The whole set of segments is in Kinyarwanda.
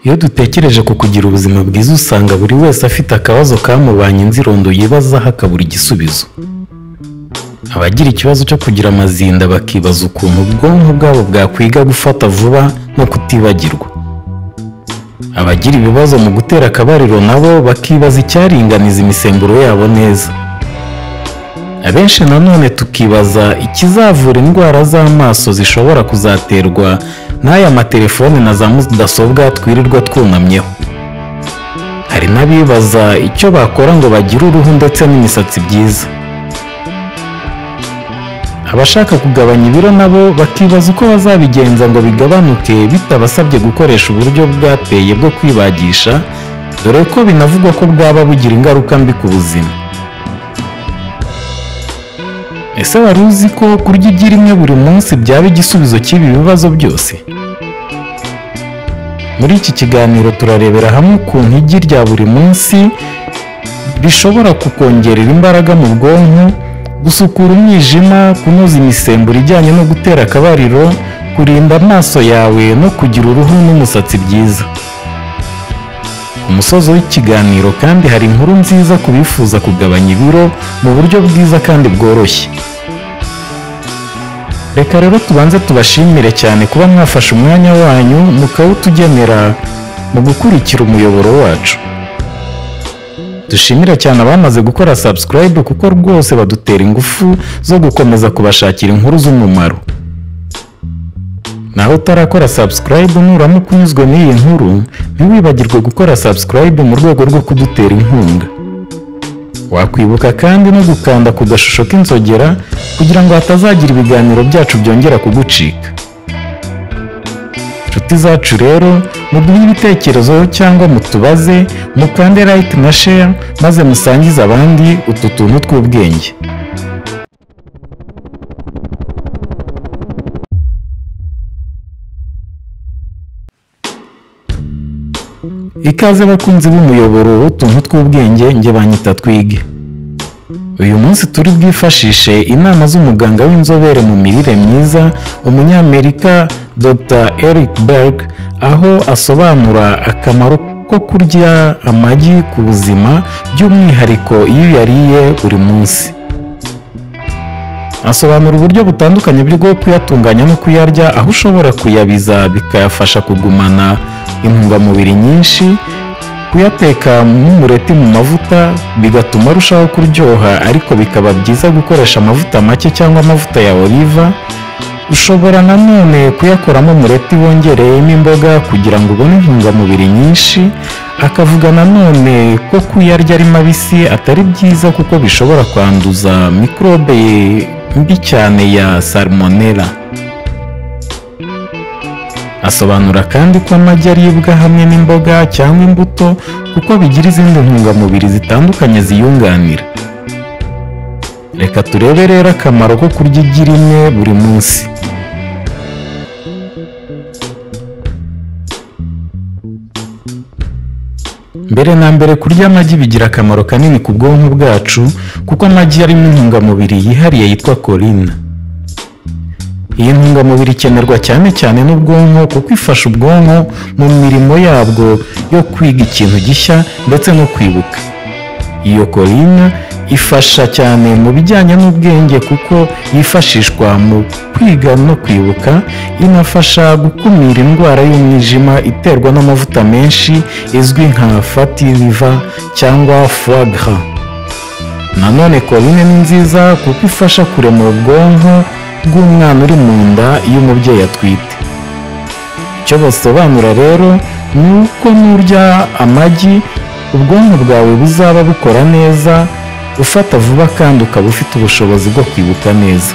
Iyo dutekereje ku kugira ubuzima bwiza usanga buri wese afite akabazo kamubanye inzirondo yibazaho akabura igisubizo. Abagira ikibazo cyo kugira amazinda bakibaza ukuntu ubwonko bwabo bwakwiga gufata vuba no kutibagirwa. Abagira ibibazo mu gutera akabariro nabo bakibaza icyaringaniza imisemburo yabo neza. Abenshi nanone tukibaza ikizavura indwara z'amaso zishobora kuzaterwa n'aya matelefone na za mudasobwa twirirwa twunamyeho. Hari n'abibaza icyo bakora ngo bagire uruhu ndetse n'imisatsi byiza. Abashaka kugabanya ibiro nabo bakibaza uko bazabigenza ngo bigabanuke bitabasabye gukoresha uburyo bwateye bwo kwibagisha, dore ko binavugwa ko bwaba bugira ingaruka mbi ku buzima. Ese wari uzi ko kurya igi rimwe buri munsi byaba igisubizo cy'ibi bibazo byose? Muri iki kiganiro turarebera hamwe ukuntu igi rya buri munsi rishobora kukongerera imbaraga mu bwonko, gusukura umwijima, kunoza imisemburo ijyanye no gutera akabariro, kurinda amaso yawe no kugira uruhu n'umusatsi byiza. Ku musozo w'ikiganiro kandi hari inkuru nziza ku bifuza kugabanya ibiro mu buryo bwiza kandi bworoshye. Reka rero tubanze tubashimire cyane kuba mwafashe umwanya wanyu mukawutugenera mu gukurikira umuyoboro wacu. Dushimire cyane abamaze gukora subscribe kuko rwose badutera ingufu zo gukomeza kubashakira inkuru z'umumaro. Nawe utarakora subscribe nuramuka unyuzwe n'iyi nkuru, ntiwibagirwe gukora subscribe mu rwego rwo kudutera inkunga. Wakwibuka kandi no gukanda ku gashusho k'inzogera kugira ngo hatazagira ibiganiro byacu byongera kugucika. Inshuti zacu rero, muduhe ibitekerezo cyangwa mutubaze, mukande like na share maze musangize abandi utu tuntu tw'ubwenge. Ikaze bakunzi b'umuyoboro w'utuntu tw'ubwenge, njye banyita Twige. Uyu munsi turi bwifashishe inama z'umuganga w'inzobere mu mirire myiza, umunyamerika Dr. Eric Berg, aho asobanura akamaro ko kurya amagi ku buzima, by'umwihariko iyo uyariye buri munsi. Asobanura uburyo butandukanye bwo kuyatunganya no kuyarya, aho ushobora kuyabiza bikayafasha kugumana intungamubiri nyinshi, kuyateka nk'umureti mu mavuta bigatuma arushaho kuryoha, ariko bikaba byiza gukoresha amavuta make cyangwa amavuta ya oliva. Ushobora nanone kuyakoramo umureti wongereyemo imboga kugira ngo ubone intungamubiri nyinshi. Akavuga nanone ko kuyarya ari mabisi atari byiza kuko bishobora kwanduza mikorobe mbi cyane ya salmonella. Asobanura kandi ko amagi aribwa hamwe n'imboga cyangwa imbuto kuko bigira izindi ntungamubiri zitandukanye ziyunganira. Reka turebe rero akamaro ko kurya igi rimwe buri munsi. Mbere na mbere, kurya amagi bigira akamaro kanini ku bwonko bwacu kuko amagi arimo intungamubiri yihariye yitwa choline. Iyi ntungamubiri ikenerwa cyane cyane n'ubwonko kuko ifasha ubwonko mu mirimo yabwo yo kwiga ikintu gishya ndetse no kwibuka. Iyo choline ifasha cyane mu bijyanye n'ubwenge kuko yifashishwa mu kwiga no kwibuka, inafasha gukumira indwara y'umwijima iterwa n'amavuta menshi izwi nka fatty liver cyangwa foie gras. Nanone choline ni nziza kuko ifasha kurema ubwonko bw'umwana uri mu nda iyo umubyeyi atwite. Icyo basobanura rero ni uko nurya amagi ubwonko bwawe buzaba bukora neza, ufata vuba kandi ukaba ufite ubushobozi bwo kwibuka neza.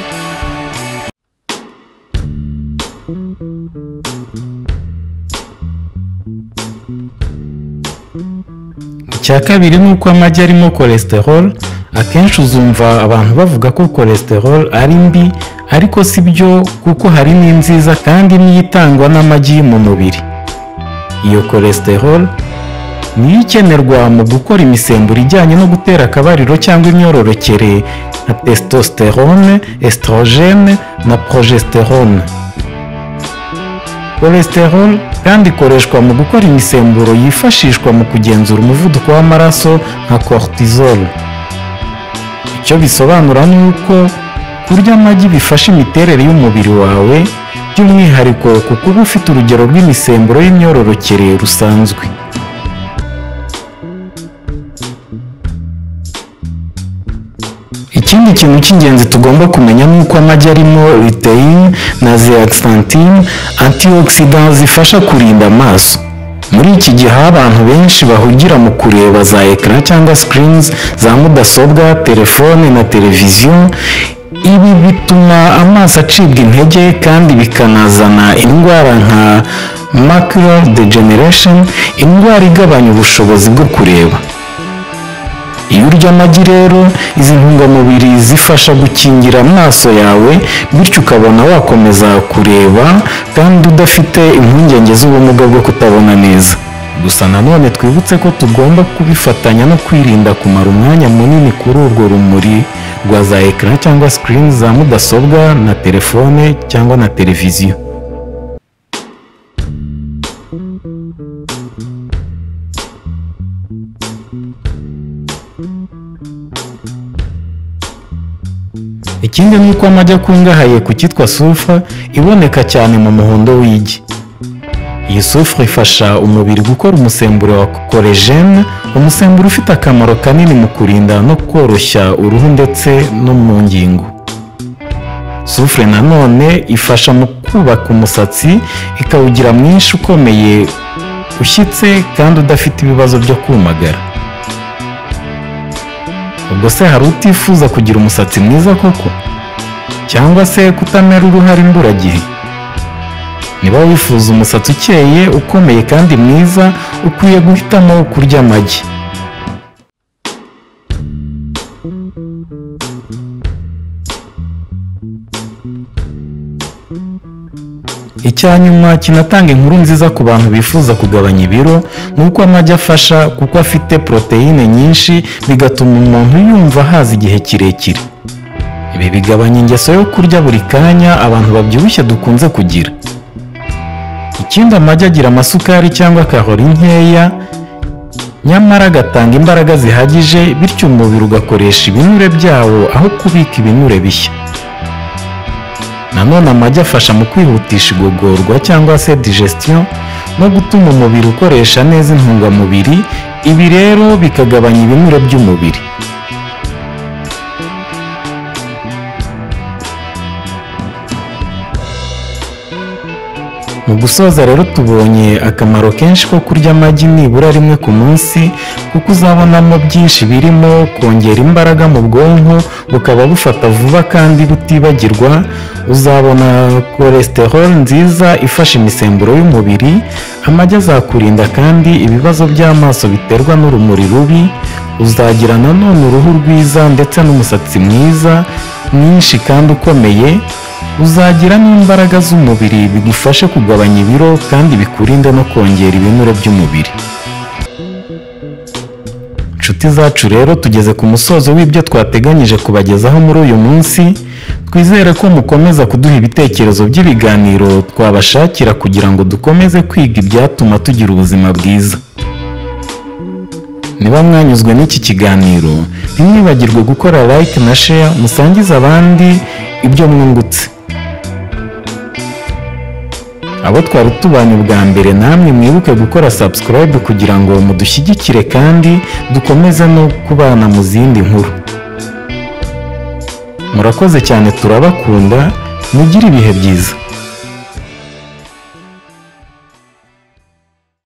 Icya kabiri ni uko amagi arimo cholesterol. Akenshi uzumva abantu bavuga ko cholesterol ari mbi, ariko si byo kuko hari n'inziza kandi niyo itangwa n'amagi mu mubiri. Iyo cholesterol niyo ikenerwa mu gukora imisemburo ijyanye no gutera akabariro cyangwa imyororokere nka testosterone, estrogene na progesterone. Cholesterol kandi ikoreshwa mu gukora imisemburo yifashishwa mu kugenzura umuvuduko w'amaraso nka cortisol. Icyo bisobanura ni uko kurya amagi bifasha imiterere y'umubiri wawe, by'umwihariko ku kuba ufite urugero rw'imisemburo y'imyororokere rusanzwe. Ikindi kintu cy'ingenzi tugomba kumenya ni uko amagi arimo lutein na zeaxanthin, antioxidants zifasha kurinda amaso. Muri iki gihe aho abantu benshi bahugira mu kureba za ekara cyangwa screens za mudasobwa, telefone na televiziyo, ibi bituma amaso acibwa intege kandi bikanazana indwara nka macular degeneration, indwara igabanya ubushobozi bwo kureba. Iyo urya amagi rero, izi ntungamubiri zifasha gukingira amaso yawe, bityo ukabona wakomeza kureba kandi udafite impungenge z'ubumuga bwo kutabona neza. Gusa nanone twibutse ko tugomba kubifatanya no kwirinda kumara umwanya munini kuri urwo rumuri rwa za ekara cyangwa screen za mudasobwa na telefone cyangwa na televiziyo. Ikindi ni uko amagi akungahaye ku cyitwa sulfur iboneka cyane mu muhondo w'igi. Iyi sulfur ifasha umubiri gukora umusemburo wa collagen, umusemburo ufite akamaro kanini mu kurinda no koroshya uruhu ndetse no mu ngingo. Sulfur nanone ifasha mu kubaka umusatsi, ikawugira mwinshi, ukomeye, ushyitse kandi udafite ibibazo byo kumagara. Ubwo se hari utifuza kugira umusatsi mwiza koko? Cyangwa se kutamera uruhara imburagihe? Niba wifuza umusatsi ukeye, ukomeye kandi mwiza, ukwiye guhitamo kurya amagi. Icya nyuma kinatanga inkuru nziza ku bantu bifuza kugabanya ibiro ni uko amagi afasha kuko afite poroteyine nyinshi, bigatuma umuntu yumva ahaze igihe kirekire. Ibi bigabanya ingeso yo kurya buri kanya abantu babyibushye dukunze kugira. Ikindi, amagi agira amasukari cyangwa karori nkeya, nyamara agatanga imbaraga zihagije, bityo umubiri ugakoresha ibinure byawo aho kubika ibinure bishya. Nanone amagi afasha mu kwihutisha igogorwa cyangwa se digestion no gutuma umubiri ukoresha neza intungamubiri, ibi rero bikagabanya ibinure by'umubiri. Mu gusoza rero tubonye akamaro kenshi ko kurya amagi nibura rimwe ku munsi, kuko uzabonamo byinshi birimo kongera imbaraga mu bwonko bukaba bufata vuba kandi butibagirwa, uzabona cholesterol nziza ifasha imisemburo y'umubiri, amagi azakurinda kandi ibibazo by'amaso biterwa n'urumuri rubi, uzagira nanone uruhu rwiza ndetse n'umusatsi mwiza mwinshi kandi ukomeye, uzagira n'imbaraga z'umubiri bigufashe kugabanya ibiro kandi bikurinde no kongera ibinure by'umubiri. Inshuti zacu rero, tugeze ku musozo w'ibyo twateganyije kubagezaho muri uyu munsi. Twizere ko mukomeza kuduha ibitekerezo by'ibiganiro twabashakira kugira ngo dukomeze kwiga ibyatuma tugira ubuzima bwiza. Niba mwanyuzwe n'iki kiganiro, ntimwibagirwe gukora like na share, musangize abandi ibyo mwungutse. Abo twari tubanye ubwa mbere, namwe mwibuke gukora subscribe kugira ngo mudushyigikire kandi dukomeze no kubana mu zindi nkuru. Murakoze cyane, turabakunda, mugire ibihe byiza.